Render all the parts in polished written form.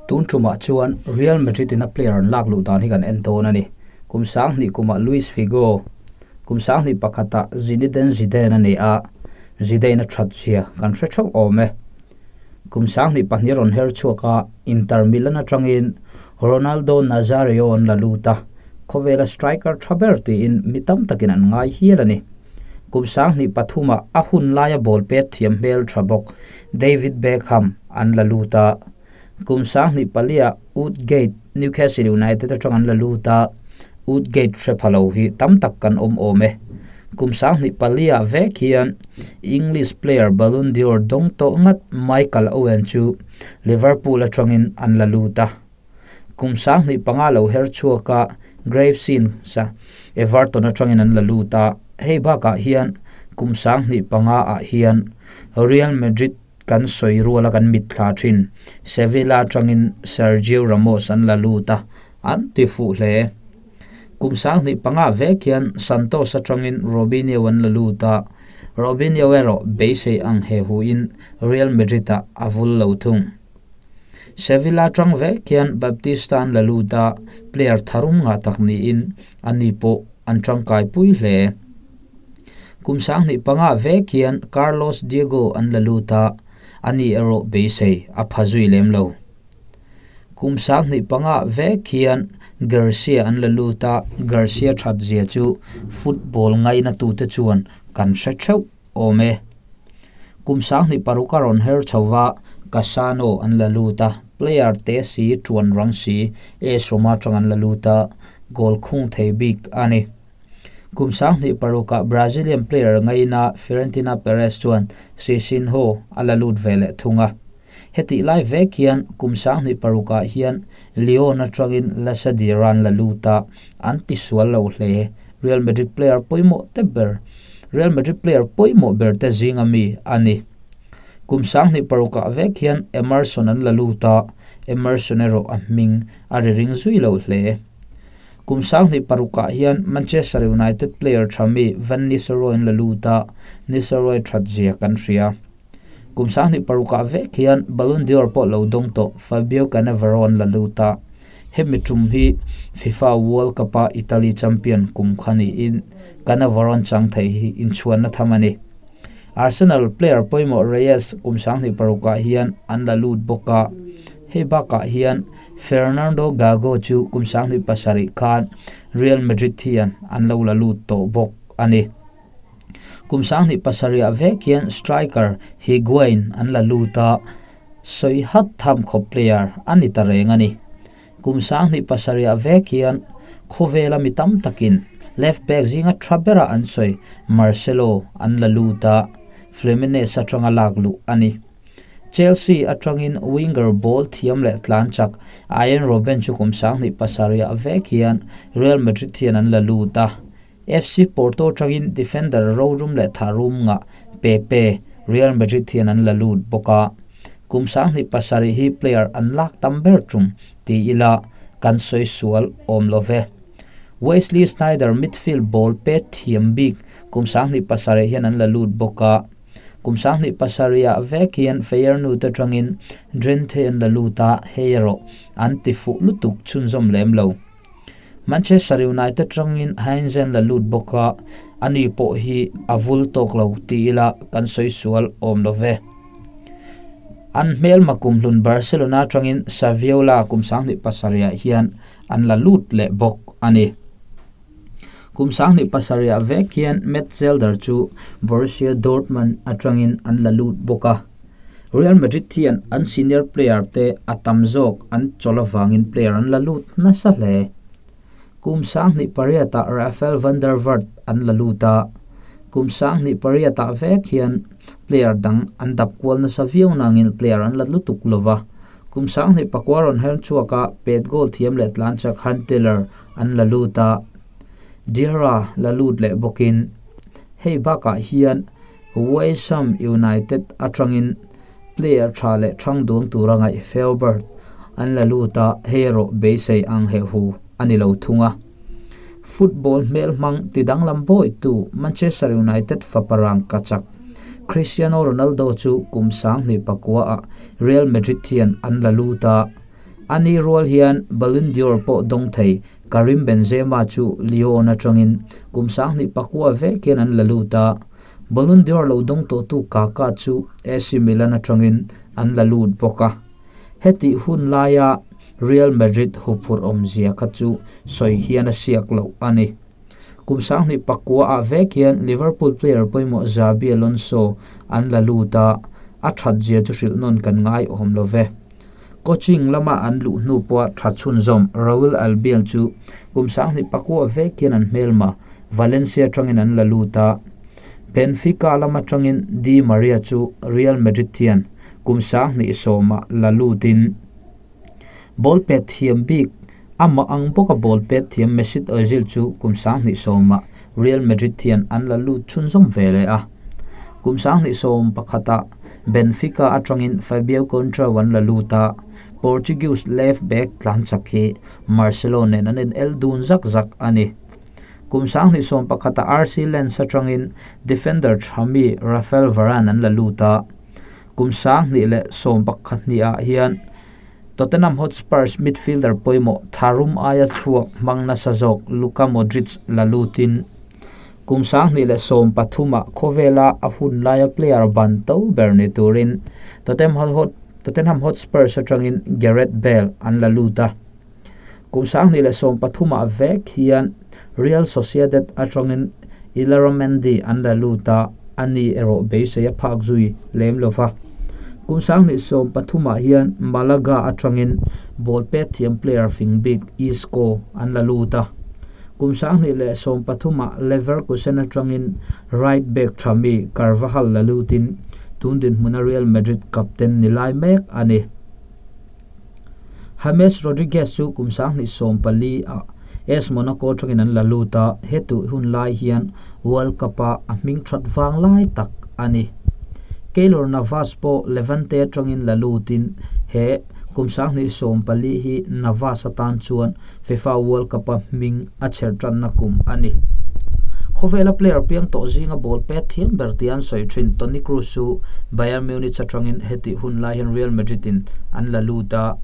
Tun tumah chuan Real Madrid in a player an lak luh dan hi kan en dawn a ni. Kum 2000 kumah Luis Figo, kum 2001 ah Zinedine Zidane a ni a, Zidane a that zia kan hre theuh awm e. Kum 2002 rawn her chhuak a, Inter Milan atangin Ronaldo Nazario an la lut a, khawvela striker tha ber tiin mi tam takin an ngai hial a ni. Kum 2003 ah a hun laia ball pet thiam hmel tha bawk David Beckham an la lut a. Kum 2004 ah Woodgate, Newcastle United atang an la lut a, Woodgate hre pha lo hi tam tak kan awm awm e. Kum 2004 ah vek hian English player Ballon d'Or dawng tawh ngat Michael Owen chu Liverpool atangin an la lut a. Kum 2005 lo her chhuak a Gravesen sa Everton atangin an la lut a. Hei bakah hian kum 2005 ah hian Real Madrid kan sawi ruala kan mitthla thin. Sevilla atangin Sergio Ramos an la lut a, an ti fuh hle. Kum 2005 vek hian Santos atangin Robinho an la lut a, Robinho erawh beisei ang he huin Real Madrid ah a vul lo thung. Sevilla atang vek hian Baptista an la lut a, player tharum ngah tak niin ani pawh an tangkai pui hle. Kum 2005 vek hian Carlos Diego an la lut a, ani erawh beisei a pha zui lem lo. Kum 2005 vek hian Garcia an la lut a, Garcia that zia chu football ngaina tute chuan kan hre theuh awm e. Kum 2006 a rawn her chhova Cassano an la lut a, player te si tuan rang si AS Roma atang an la lut a, goal khung thei bik a ni. Kum 2006 ah Brazilian player ngaina Fiorentina Perez chuan Cicinho a la lut ve leh thung a. Heti lai vek hian kum 2006 ah hian Lyon atangin Lassadier an la lut a, an ti sual lo hle. Real Madrid player pawimawh te ber Real Madrid player pawimawh ber te zinga mi a ni. Kum 2006 ah vek hian Emerson an la lut a, Emerson erawh a hming a ri ring zui lo hle. Kum 2006 ah hian Manchester United player tha mi Van Nistelrooy an la lut a, Nistelrooy that zia kan hria. Kum 2006 ah vek hian Ballon d'Or pawh lo dawng tawh Fabio Cannavaro an la lut a, hemi tum hi FIFA World Cup a Italy champion kum kha niin Cannavaro an chang thei hi inchhuanna tham a ni. Arsenal player pawimawh Reyes kum 2006 ah hian an la lut bawk a, hei bakah hian Fernando Gago chu kum 2007 khan Real Madrid hian an lo la lut tawh bawk a ni. Kum 2007 ah vek hian striker Higuain an la lut a, sawi hat tham khawp player a ni ta reng a ni. Kum 2007 ah vek hian khawvela mi tam takin left back zinga tha bera an sawi Marcelo an la lut a, Fluminense atanga lak luh a ni. Chelsea atangin winger ball thiam leh tlan chak Arjen Robben chu kum 2007 ah vek hian Real Madrid hian an la lut a. FC Porto atangin defender rorum leh tharum nga Pepe Real Madrid hian an la lut bawk a. Kum 2007 hi player an lak tam ber tum ti ila kan sawi sual awm lo ve. Wesley Sneijder midfield ball pet thiam bik kum 2007 hian an la lut bawk a. Kum 2007 ah vek hian Feyenoord atangin Drenthe an la lut a, hei erawh an ti fuh lutuk chhunzawm lem lo. Manchester United atangin Heinze an la lut bawk a, ani pawh hi a vul tawk lo ti ila kan sawi sual awm lo ve. An hmel makum hlun Barcelona atangin Saviola kum 2007 ah hian an la lut leh bawk a ni. Kum 2007 ah vek hian Metzelder chu Borussia Dortmund atangin an la lut bawk a. Real Madrid hian an senior player te a tam zawk an chawl awangin player an la lut nasa hle. Kum 2008 ah Rafael van der Vaart an la lut a. Kum 2008 ah vek hian player dang an dap kual nasa viau nangin player an la lutuk lova. Kum 2009 rawn her chhuak a pet goal thiam leh tlan chak Huntelaar an la lut a. Diarra la lut leh bawkin hei bakah hian West Ham United atangin player tha leh thang dun tura ngaih Faubert an la lut a, hei erawh beisei ang he hu a ni lo thung a. Football hmel hmang ti danglam bawi tu Manchester United faparang ka chak Cristiano Ronaldo chu kum 2009 ah Real Madrid hian an la lut a. Ani rual hian Ballon d'Or pawh dawng thei Karim Benzema chu Lyon atangin kum 2009 vek hian an la lut a, Ballon d'Or lo dawng tawhtu Kaka chu AC Milan atangin an la lut bawk a. Hetih hun laia Real Madrid huphurh awmzia kha chu sawi hian a siak loh a ni. Kum 2009 ah vek hian Liverpool player pawimawh Xabi Alonso an la lut a, a thatzia chu hrilh nawn kan ngai awm lo ve. Coaching lama an luh hnu pawha tha chhunzawm Raul Albiol chu kum 2009 vek hian an hmelma Valencia atangin an la lut a, Benfica lam atangin Di Maria chu Real Madrid hian kum 2010 ah la lutin ball pet thiam bik amah ang bawka ball pet thiam Mesut Ozil chu kum 2010 ah Real Madrid hian an la lut chhunzawm ve leh a. Kum 2011 ah Benfica atangin Fabio Coentrao an la lut a, Portuguese left back tlan chak hi Marcelo nen an in el dun zak zak a ni. Kum 2011 ah RC Lens atangin defender tha mi Raphael Varane an la lut a. Kum 2012 ah hian Tottenham Hotspurs midfielder pawimawh tharum aia thluak hmang nasa zawk Luka Modric la lutin kum 2013 ah khawvela a hun laia player ban to ber ni turin Tottenham Hotspurs atangin Gareth Bale an la lut a. Kum 2013 ah vek hian Real Sociedad atangin Illarramendi an la lut a, ani erawh beisei a phak zui lem lova. Kum 2013 ah hian Malaga atangin ball pet thiam player fing bik Isco an la lut a. Kum 2013 ah Leverkusen atangin right back tha mi Carvajal la lutin tun dinhmuna Real Madrid captain ni lai mek a ni. James Rodriguez chu kum 2014 ah AS Monaco atangin an la lut a, hetu hun lai hian World Cup ah a hming that vang lai tak a ni. Keylor Navas pawh Levante atangin la lutin he kum 2014 hi Navas atan chuan FIFA World Cup a hming a chher tanna kum a ni. Khawvela player piang tawh zinga ball pet thiam ber ti an sawi thin Toni Kroos chu Bayern Munich atangin heti hun lai hian Real Madrid in an la lut a.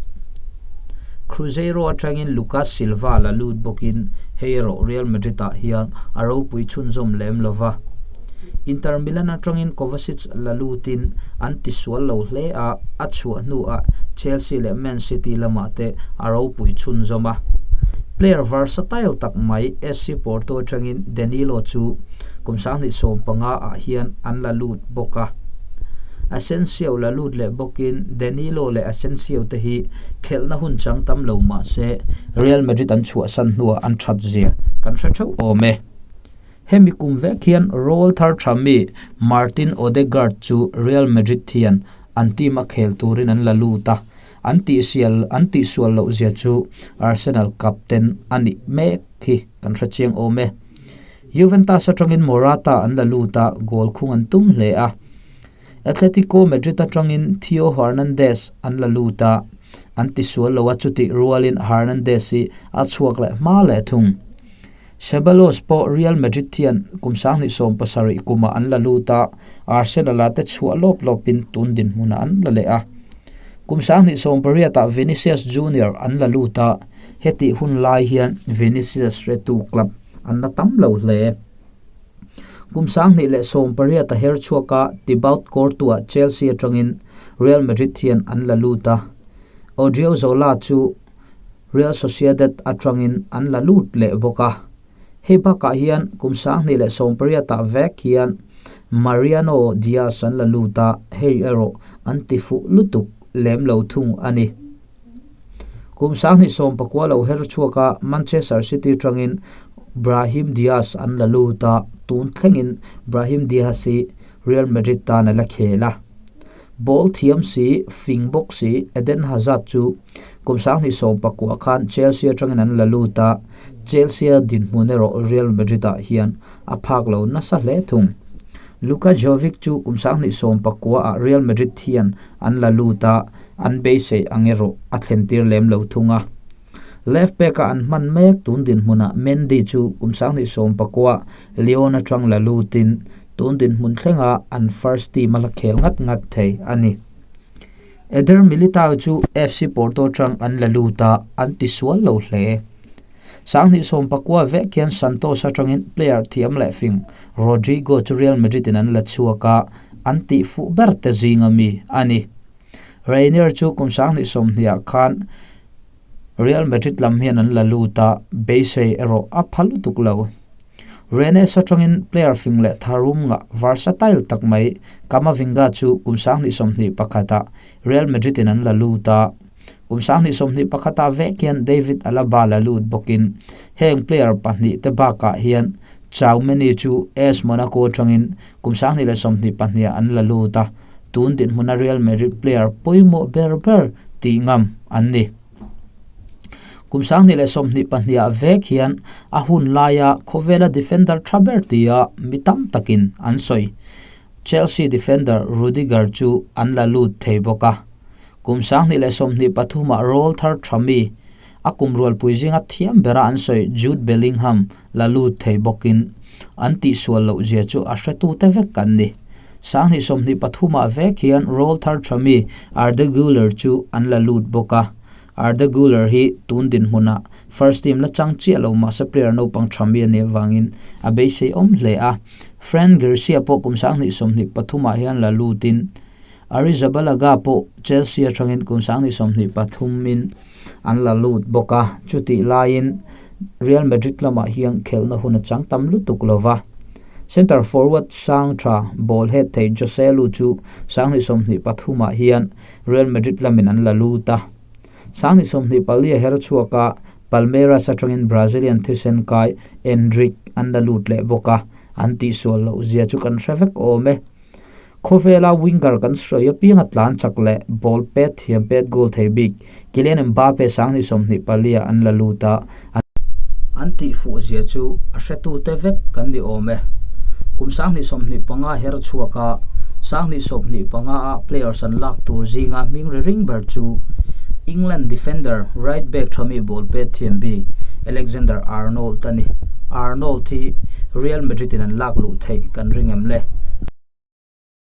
Cruzeiro atangin Lucas Silva la lut bawkin hei erawh Real Madrid ah hian a ropui chhunzawm lem lova. Inter Milan atangin Kovacic la lutin an tisual lo hle a, a chhuah hnu ah Chelsea leh Man City lamah te a ropui chhunzawm a. Player versatile tak mai FC Porto atangin Danilo chu kum 2015 ah hian an la lut bawk a. Asensio la lut leh bawkin Danilo leh Asensio te hi khelhna hun chang tam lo mah se Real Madrid an chhuahsan hnuah an that zia kan hre theuh awm e. Hemi kum vek hian role thar tha mi Martin Odegaard chu Real Madrid hian an team a khel turin an la lut a, an tihsial an tihsual loh zia chu Arsenal captain a nih mek hi kan hre chiang awm e. Juventus atangin Morata an la lut a, goal khung an tum hle a. Atletico Madrid atangin Theo Hernandez an la lut a, an tisual lo a chutih rualin Hernandez hi a chhuak leh hma leh thung. Ceballos pawh Real Madrid hian kum 2017 kumah an la lut a, Arsenal ah te chhuah lawp lawpin tun dinhmunah an la leh a. Kum 2018 ah Vinicius Junior an la lut a, hetih hun lai hian Vinicius hretu club an la tam lo hle. Kum 2018 a her chhuak a, Thibaut Courtois Chelsea atangin Real Madrid hian an la lut a, Odriozola chu Real Sociedad atangin an la lut leh bawk a. Hei bakah hian kum 2018 ah vek hian Mariano Diaz an la lut a, hei erawh an ti fuh lutuk lem lo thung a ni. Kum 2019 lo her chhuak a, Manchester City atangin Brahim Diaz an la lut a, tun thlengin Brahim Diaz hi Real Madrid tan a la khel a. Ball thiam si, fing bawk si Eden Hazard chu kum 2019 khan Chelsea atangin an la lut a, Chelsea a dinhmun erawh Real Madrid ah hian a phak lo nasa hle thung. Luka Jovic chu kum 2019 ah Real Madrid hian an la lut a, an beisei ang erawh a thlen tir lem lo thung a. Left back a an hman mek tun dinhmunah Mendy chu kum 2019 Lyon atang la lutin tun dinhmun thlenga an first team a la khel ngat ngat thei a ni. Eder Militao chu FC Porto atang an la lut a, an tisual lo hle. 2019 vek hian Santos atangin player thiam leh fing Rodrygo chu Real Madrid in an la chhuak a, an tihfuh ber te zinga mi a ni. Reinier chu kum 2020 ah khan Real Madrid lam hian an la lut a, beisei erawh a pha lutuk lo. Rennes atangin player fing leh tharum ngah versatile tak mai Camavinga chu kum 2021 ah Real Madrid in an la lut a, kum 2021 ah vek hian David Alaba la lut bawkin heng player pahnih te bakah hian Tchouameni chu AS Monaco atangin kum 2022 ah an la lut a, tun dinhmuna Real Madrid player pawimawh ber ber tih ngam an ni. Kum 2022 ah vek hian a hun laia khawvela defender tha ber tia mi tam takin an sawi. Chelsea defender Rudiger chu an la lut thei bawk a. Kum 2023 ah rawl thar tha mi, a kum rualpui zinga thiam bera an sawi Jude Bellingham la lut thei bawkin an tihsual loh zia chu a hretute vek an ni. 2023 ah vek hian rawl thar tha mi Arda Guler chu an la lut bawk a. Arda Guler hi tun dinhmunah first team la chang chiah lo mahse player naupang tha mi a nih avangin a beisei awm hle a. Fran Garcia pawh kum 2023 ah hian la lutin Arrizabalaga pawh Chelsea atangin kum 2023 in an la lut bawk a. Chutih laiin Real Madrid lamah hian khelhna hun a chang tam lutuk lova. Centre forward sang tha ball head thei Joselu chu 2023 ah hian Real Madrid lamin an la lut a. 2024 a her chhuak a, Palmeiras atangin Brazilian thisen kai Endrick an la lut leh bawk a, an tihsual loh zia chu kan hre vek awm e. Khawvela winger kan sawi apianga tlan chak leh ball pet thiam pet goal thei bik Kylian Mbappe 2024 ah an la lut a, an tihfuh zia chu a hretute vek kan ni awm e. Kum 2025 her chhuak a, 2025 a players an lak tur zinga hming ri ring ber chu England defender right back tha mi ball pet thiam bik Alexander Arnold a ni. Arnold hi Real Madrid in an lak luh theih kan ring em le?